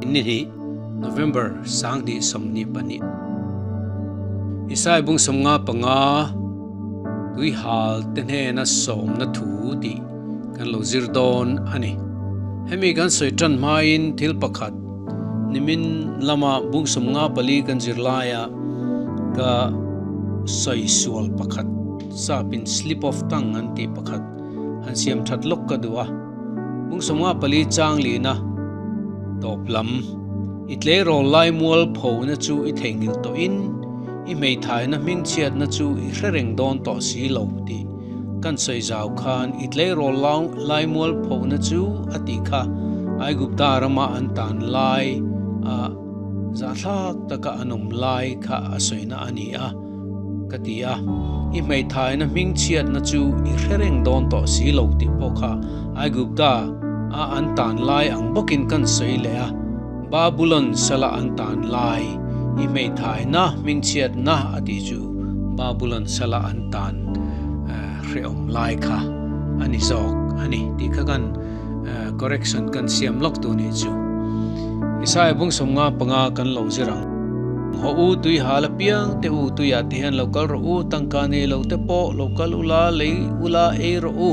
Ni hnih, November, 2022. Isai bung 55, Tuihal te hnena sawmna thu tih kan lo zir dawn a ni. Hemi kan sawi tan hmain thil pakhat nimin lama bung 54 kan zir laia ka sawi sual pakhat sapin slip of tongue an tih pakhat han siam that lawk ka duh a. Bung 54 chang lina tawp lam i tleirawl lai mual phona chu i theihnghilh tawhin i hmeithaina hmingchhiatna chu i hre reng dawn tawh si lo tih kan sawi zau khan i tleirawl lai mual phona chu a tih kha Aigupta rama an tan lai a zahthlak taka an awm lai kha a sawina a ni a ka ti a. I hmeithaina hmingchhiatna chu i hre reng dawn tawh si lo tih pawh kha Aigupta a an tan lai ang bawkin kan sawi leh a. Babulon sala an tan lai i hmeithaina hmingchhiatna a tih chu Babulon sala an tan hrehawm lai kha a ni zawk a ni tih kha kan correction kan siam lawk tur nih chu. Isaiah bung 55 kan lo zir ang. Haw u tui hal apiang te u tuiah te hian lo kal rawh u, tangka nei lo te pawh lo kal ula, lei ula, ei rawh u.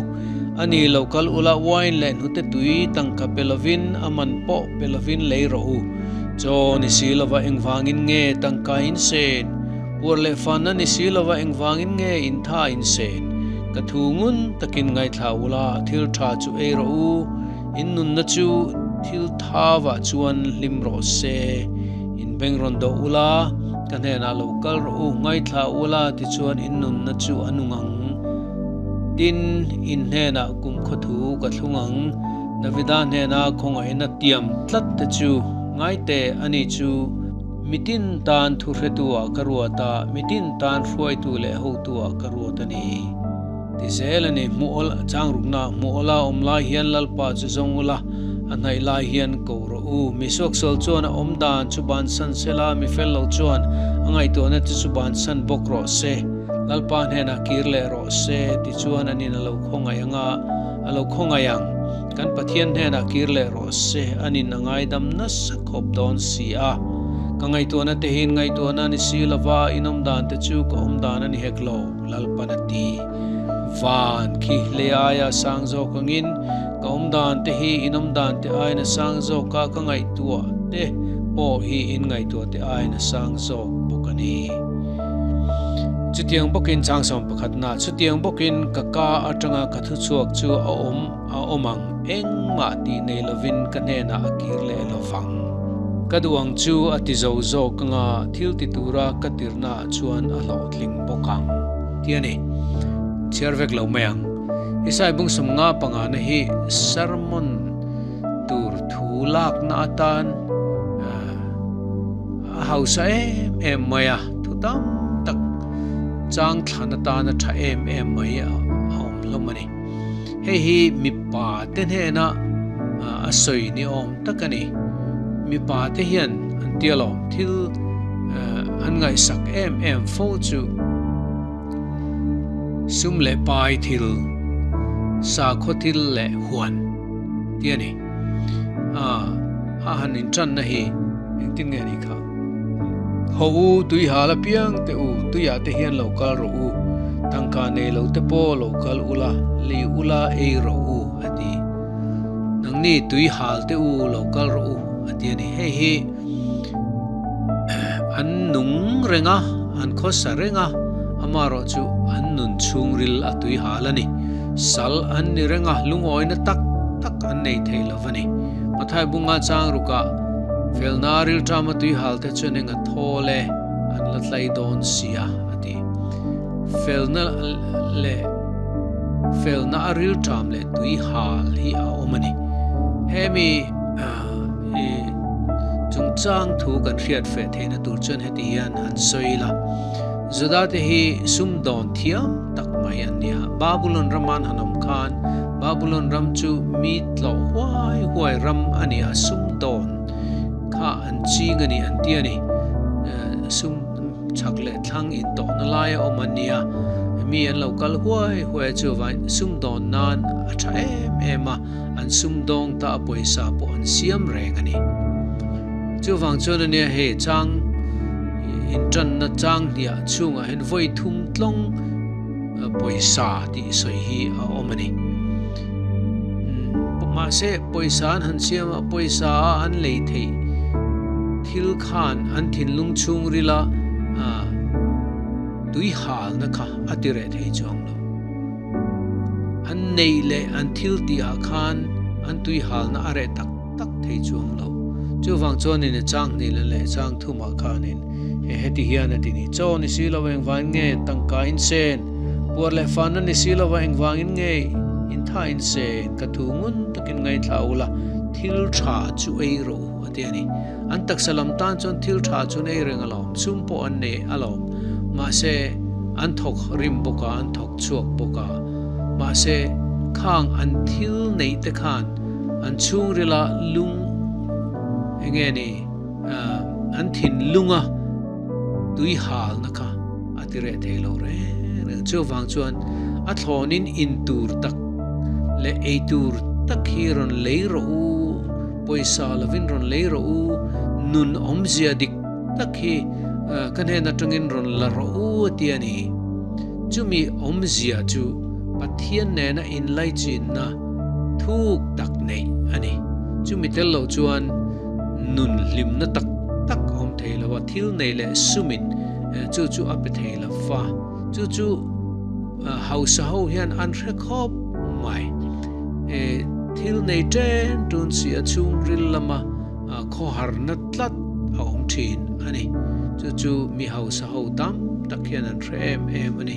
A ni lo kal ula wine leh hnute tui tangka pe lovin a man pawh pe lovin lei rawh u. Chaw ni si lova engvangin nge tangka in sen? Puar leh fanna ni si lova engvangin nge in tha in sen? Ka thu ngun takin ngaithla ula thil tha chu ei rawh u, in nunna chu thil thavah chuan hlim rawh se. In beng rawn dawh ula, ka hnenah lo kal rawh u, ngaithla ula tichuan in nunna chu a nung ang. Tin, in hnenah kum khawthu ka thlung ang, Davida hnena khawngaihna tiam tlat te chu ngai teh a ni chu mitin tan thu hretu-ah ka ruat a, mitin tan hruaitu leh hotu-ah ka ruat a ni. Ti zel a ni, hmuh awl chang rukna hmuh awla awm lai hian Lalpa chu zawng ula, a hnaih lai hian ko rawh u. Mi suaksual chuan a awm dan chu bansan sela, mi fel lo chuan a ngaihtuahna te chu bansan bawk rawh se. Lalpa hnenah kir leh rawh se tichuan an in a lo khawngaih ang a, a lo khawngaih ang. Kan Pathian hnenah kir leh rawh se, an in a ngaidam nasa khawp dawn si a. Ka ngaihtuahna te hi in ngaihtuahna a ni si lova, in awm dan te chu ka awm dan a ni hek lo, Lalpan a ti. Van khi hlei aia sang zawk angin, ka awm dan te hi in awm dan te aiin a sang zawk a, ka ngaihtuah te pawh hi in ngaihtuah te aiin a sang zawk bawk a ni. Chutiang bawkin chang 11 na, chutiang bawkin ka ka atanga ka thuchhuak chu a awm a awm ang, engmah tih nei lovin ka hnenah a kir leh lovang. Ka duh ang chu a ti zo zawk anga thil ti tura ka tirnaah chuan a hlawhtling bawk ang tih a ni. Chhiar vek lo mai ang. Isai bung 55 na hi sermon tur thu lakna atan a hausa em em mai a, thu tam tak chang thlan atana tha em em mai a awm hlawm a ni. Hei hi mipa te hnena a sawi ni awm tak a ni. Mipa te hian an tia lawm thil an ngaihsak em em fo chu sum leh pai thil, sakhaw thil leh huan tih a ni. A han intanna hi engtin nge ni kha? Haw u, tui hal apiang te u, tuiah te hian lo kal rawh u, tangka nei lo te pawh lo kal ula, lei ula ei rawh u, a ti. Nangni tui hal te u lo kal rawh u, a ti a ni. Hei hi an nung reng a, an khawsa reng a, amaherawh chu an nun chhungril a tui hal a ni. Sal an ni reng a, lungawina tak tak an nei thei lo va ni. Mathai bunga chang rukah felna rilṭama tuihal te chuan eng a thawl e, an la tlai dawn si a, a ti. Felna leh felna a rilṭam leh tuihal hi a awm a ni. Hemi i chungchang thu kan hriat feh theihna tur chuan heti hian han sawi ila, Juda te hi sumdawn thiam tak mai an nia. Babulon raman han awm khan Babulon ram chu mi tlawh huai huai ram a ni a, sumdawn kha an ching a ni an ti a ni. Sum chhak leh thlang intawhna lai a awm an ni a, mi an lo kal huai huai a chuvangin sumdawn nan a tha em em a, an sumdawng ta a pawisa pawh an siam reng a ni. Chuvang chuan ania hei chang intanna chang hniah chhungah hian vawi thum tlawng pawisa tih sawi hi a awm a ni. Mahse pawisa an han siam a, pawisa a an lei theih thil khan an thinlung chhungrila tui halna kha a ti reh thei chuang lo. An neih leh an thil tihah khan an tui halna a reh tak tak thei chuang lo. Chuvang chuanin a chang hnih leh leh chang thumah khanin he heti hian a ti ni, Chaw ni si lo engvangin nge tangka in sen? Puar leh fanna ni si lova engvangin nge in tha in sen? Ka thu ngun takin ngaithla ula, thil tha chu ei rawh u, a ti a ni. An taksa lam tan chuan thil tha chu an ei reng alawm, sum pawh an nei alawm. Mahse, an thawk rim bawk a, an thawk chhuak bawk a. Mahse, khang an thil neih te khan an chhungrila lung eng nge ni, an thinlunga tui halna kha a ti reh thei lo reng reng. Chuvang chuan a thlawnin in tur tak leh ei tur tak hi rawn lei rawh u, pawisa lovin rawn lei rawh u, nun awmzia dik tak hi ka hnen atangin rawn la rawh u a ti a ni. Chumi awmzia chu Pathian nena inlaichinna thuk tak neih a ni. Chumi tel lo chuan nun hlimna tak tak a awm thei lo a, thil nei leh sumin chu chu a pe thei lo va. Chu chu hausa ho hian an hre khawp mai. Thil nei ṭen ṭun si a chhungril lama khawharna tlat a awm ṭhin a ni. Chu chu mi hausa ho tam tak hian an hre em em a ni.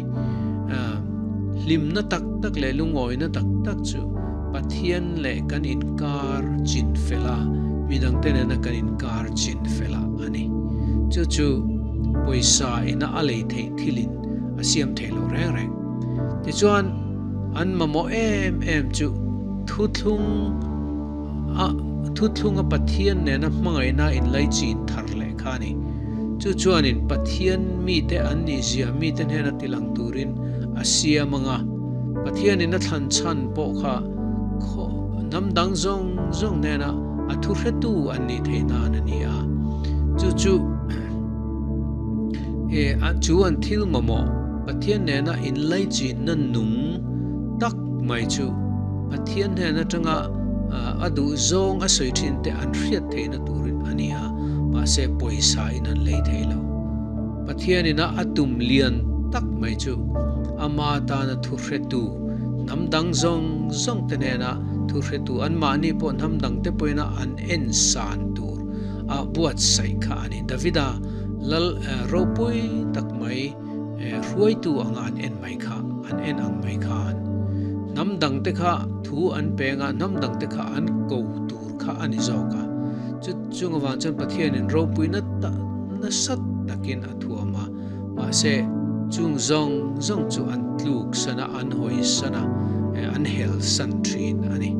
Hlimna tak tak leh lungawina tak tak chu Pathian leh kan inkar chin fel a, midangte nena kan inkar chin fel a a ni. Chu chu pawisa ina a lei theih thilin a siam thei lo reng reng. Tichuan, an mamawh em em chu thuthlung a thuthlunga Pathian nena hmangaihna inlaichin thar leh kha a ni. Chu chuanin Pathian mite an nihzia mite hnena tilang turin a siam ang a, Pathianin a thlan chhan pawh kha khaw hnam dang zawng zawng hnena a thu hretu an nih theih nan a ni a. Chu chu e chu an thil mamawh Pathian nena inlaichinna nung tak mai chu Pathian hnen atanga a duh zawng a sawi thin te an hriat theihna turin a ni a, mahse pawisa in an lei thei lo. Pathianina a tum lian tak mai chu ama tana thu hretu hnam dang zawng zawng te hnena thu hretu anmahni pawh hnam dang te pawhina an en san tur a buatsaih kha a ni. Davida lal ropui tak mai hruaitu anga an en mai kha an en ang mai khan hnam dang te kha thu an peng a, hnam dang te kha an ko tur kha a ni zawk a. Chu chung avang chuan Pathianin ropuina nasa takin a thuam a, mahse chung zawng zawng chu an tluk san a, an hawi san a, an hel san thin a ni.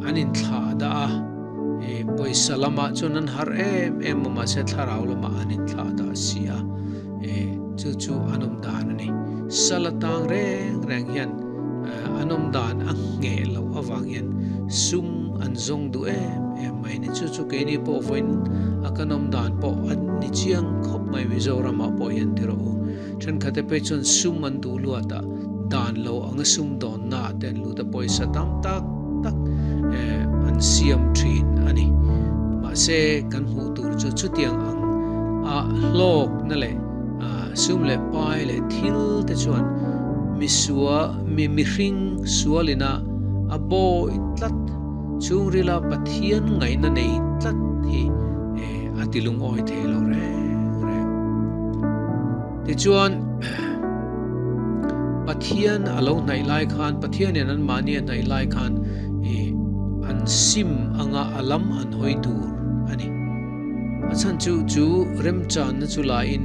An inthlah dah a. Pawisa lamah chuan an harh em em a, mahse thlarau lamah an inthlah dah si a, chu chu an awm dan a ni. Sal atang reng reng hian an awm dan a ngheh loh avang hian sum an zawng duh em em mai a ni. Chu chu keini pawh vawiin a kan awm dan pawh a ni chiang khawp mai Mizoramah pawh hian ti rawh u. Thenkhat te phei chuan sum an duh luat a, dan lo anga sum dawnna ah te an lut a, pawisa tam tak tak an siam thin a ni. Mahse, kan hmuh tur chu chutiang ang a hlawkna leh sum leh pai leh thil te chuan misua mi mihring sualina a bawi tlat chhungrila Pathian ngaihna nei tlat hi a ti lungawi thei lo reng reng. Tichuan, Pathian a lo hnaih lai khan, Pathianin an mahni a hnaih lai khan an sim anga a lam an hawi tur a ni. A chhan chu chu remchanna chu laiin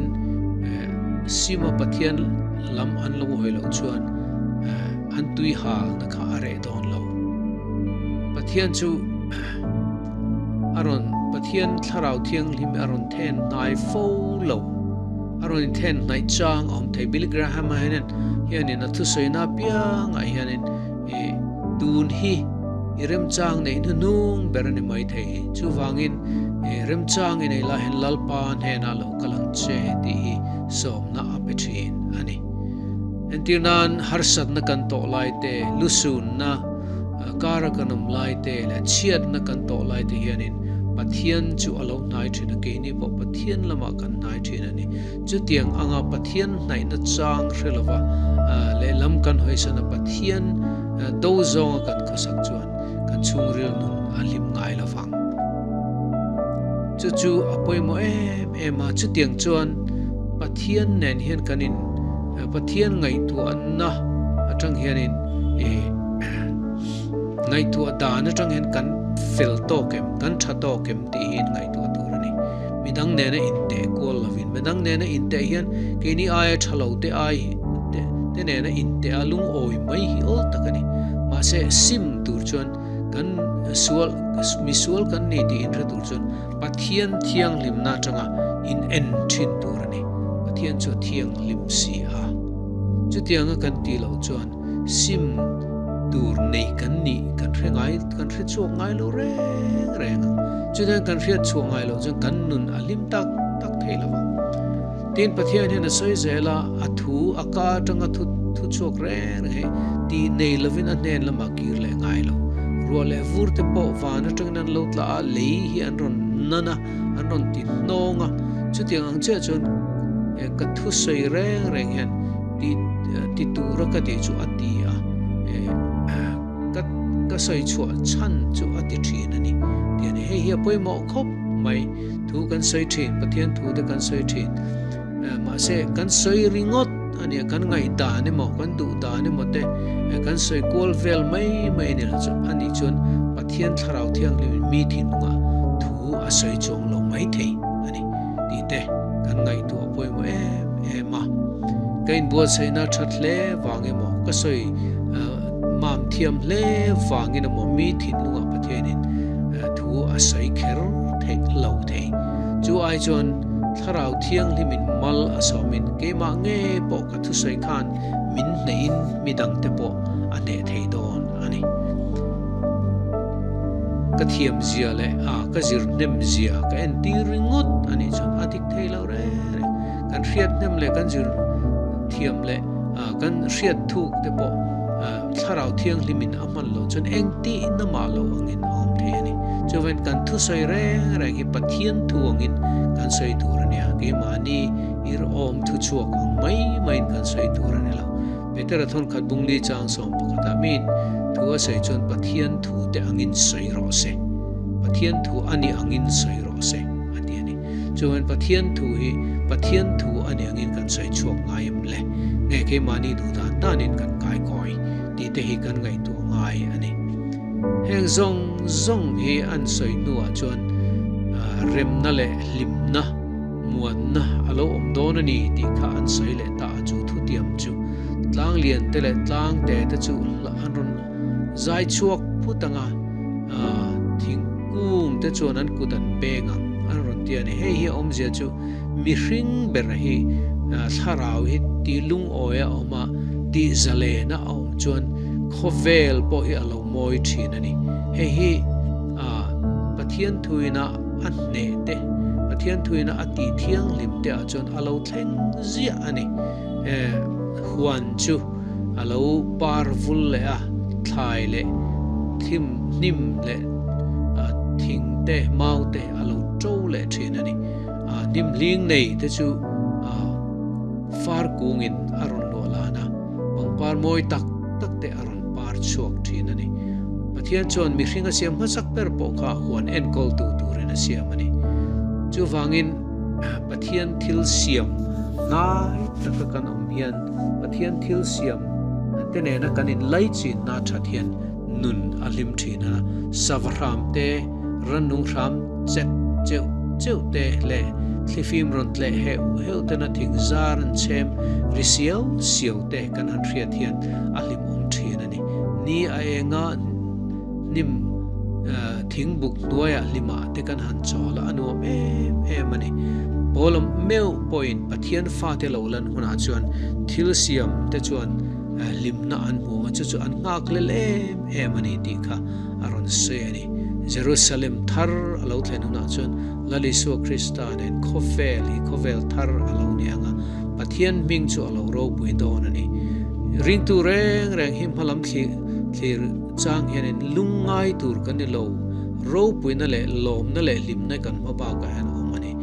sima Pathian lam an lo hawi loh chuan an tui halna kha a reh dawn lo. Pathian chu A rawn Pathian Thlarau Thianghlim a rawn then hnai fo lo. A rawn inthen hnaih chang a awm thei. Billy Graham-a hianin hianin a thusawina apiangah hianin i tun hi i remchang neih hnuhnung ber a ni mai thei. Chuvangin Remchang i nei lai hian Lalpa hnenah lo kal ang che tih hi sawmna a pe thin a ni. Entir nan harsatna kan tawh lai te, lusunna kara kan awm lai te leh chhiatna kan tawh lai te hianin Pathian chu a lo hnai thin a, keini pawh Pathian lamah kan hnai thin a ni. Chutiang anga Pathian hnaihna chang hre lova lehlam kan hawisan a, Pathian do zawnga kan khawsak chuan kan chhungril nun a hlim ngai lo vang. Chu chu a pawimawh em em a, chutiang chuan Pathian nen hian kan in Pathian ngaihtuahna atang hianin ih ngaihtuah dan atang hian kan fel tawk em, kan tha tawk em tih hi in ngaihtuah tur a ni. Midang nena inteh kual lovin, midang nena inteh hian keini aia tha lo te ai te nena inteh a lungawi mai hi awl tak a ni. Mahse sim tur chuan kan sual misual kan ni tih inhre tur chuan Pathian thianghlimna atanga in en thin tur a ni. Pathian chu a thianghlim si a. Chutianga kan tih loh chuan sim tur nei kan nih kan hre ngai kan hre chhuak ngai lo reng reng ang. Chutiang kan hriat chhuah ngai loh chuan kan nun a hlim tak tak thei lo vang. Tin, Pathian hian a sawi zel a, a thu a ka atanga thu thu chhuak reng reng hei tih nei lovin a hnen lamah kir leh ngai lo. Ruah leh vur te pawh van atangin an lo tla a, lei hi an rawn nan a, an rawn ti hnawng a. Chutiang ang chiah chuan ka thu sawi reng reng hian ti ti tura ka tih chu a ti a, ka ka sawi chhuah chhan chu a ti thin a ni. Tian hei hi a pawimawh khawp mai. Thu kan sawi thin, Pathian thu te kan sawi thin. Mahse kan sawi ringawt a nia, kan ngaihdan emaw, kan duhdan emaw te kan sawi kual vel mai mai a ni lo chu a nih chuan Pathian Thlarau Thianghlim in mi thinlungah thu a sawi chuang lo mai thei a ni tih te kan ngaihtuah pawimawh em em a. Ka inbuatsaihna that hle vang emaw, ka sawi mam thiam hle vangin emaw mi thinlungah Pathianin thu a sawi kher theih lo thei. Chu ai chuan Thlarau Thianghlimin mal a sawmin keimah ngei pawh ka thusawi khan min hnehin midangte pawh a hneh thei dawn a ni. Ka thiam zia leh a ka zir hnem zia ka entir ringawt a nih chuan a dik thei lo reng reng. Kan hriat hnem leh kan zir thiam leh kan hriat thuk te pawh Thlarau Thianghlimin a hman loh chuan engtih na mah lo angin a awm thei a ni. Chuvain kan thusawi reng reng hi Pathian thu angin kan sawi tur a nia, keimahni irhawm thuchhuak ang mai maiin kan sawi tur a ni lo. Petera thawnkhat bungli chang sawm pakhatah miin thu a sawi chuan Pathian thu te angin sawi rawh se, Pathian thu a ni angin sawi rawh se a ti a ni. Chuvain Pathian thu hi Pathian thu a ni angin kan sawi chhuak ngai em le? Nge keimahni duh dan danin kan kaikawi tih te hi kan ngaihtuah ngai a ni. Heng zawng zawng hi an sawi hnuah chuan remna leh hlimna, muanna a lo awm dawn a ni tih kha an sawi leh ta a, chu thutiam chu tlang lian te leh tlang te te chu an rawn zai chhuak phut ang a, thingkung te chuan an kut an peng ang an rawn ti a ni. Hei hi a awmzia chu mihring ber hi thlarau hi tih lungawi a awm a, tih zalen a awm chuan khawvel pawh hi a lo mawi thin a ni. Hei hi Pathian thuina a hneh te, Pathian thuina a tih thianghlim te ah chuan a lo thleng ziah a ni. Huan chu a lo par vul leh a, thlai leh thim hnim leh thing te, mau te a lo to leh thin a ni. Hnim hling nei te chu far kungin a rawn luah lan a, pangpar mawi tak tak te a rawn par chhuak thin a ni. Pathian chuan mihring a siam hmasak ber pawh kha huan enkawltu turin a siam a ni. Chuvangin Pathian thil siam hnai taka kan awm hian Pathian thil siam te nena kan inlaichinna that hian nun a hlim thin a. Sava hram te, rannung hram chek cheuh cheuh te leh thlifim rawn tleh heuh heuh tena thing zar an chhem ri siau siau te kan han hriat hian a hlimawm thin a ni. Ni a enga hnim thingbuk hnuaiah hlimah te kan han chawl a, a nuam em em a ni. Pawl meuh pawhin Pathian fate lo lan hunah chuan thil siam te chuan hlimna an hmu ang a, chu chu an nghak lel em em a ni tih kha a rawn sawi a ni. Jerusalem thar a lo thlen hunah chuan Lal Isua Krista nen khawvel hi khawvel thar a lo ni ang a, Pathian hming chu a lo ropui dawn a ni. Ringtu reng reng hi hmalam thlir chang hianin lungngai tur kan ni lo, ropuina leh lawmna leh hlimna kan hma bakah hian a awm a ni.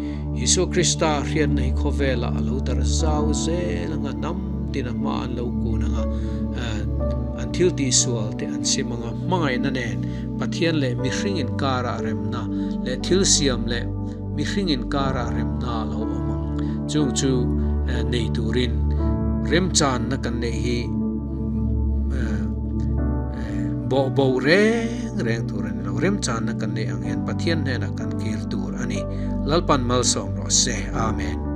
Isua Krista hriatna hi khawvelah a lo darh zau zel ang a, hnam tin a hma an lo kun ang a, an thil tihsual te an sim ang a, hmangaihna nen Pathian leh mihring inkarah remna leh thil siam leh mihring inkarah remna a lo awm ang. Chung chu nei turin remchanna kan neih hi bawh bo reng reng tur a ni lo. Remchanna kan neih ang hian Pathian hnenah kan kir tur a ni. Lalpan malsawm rawh se. Amen.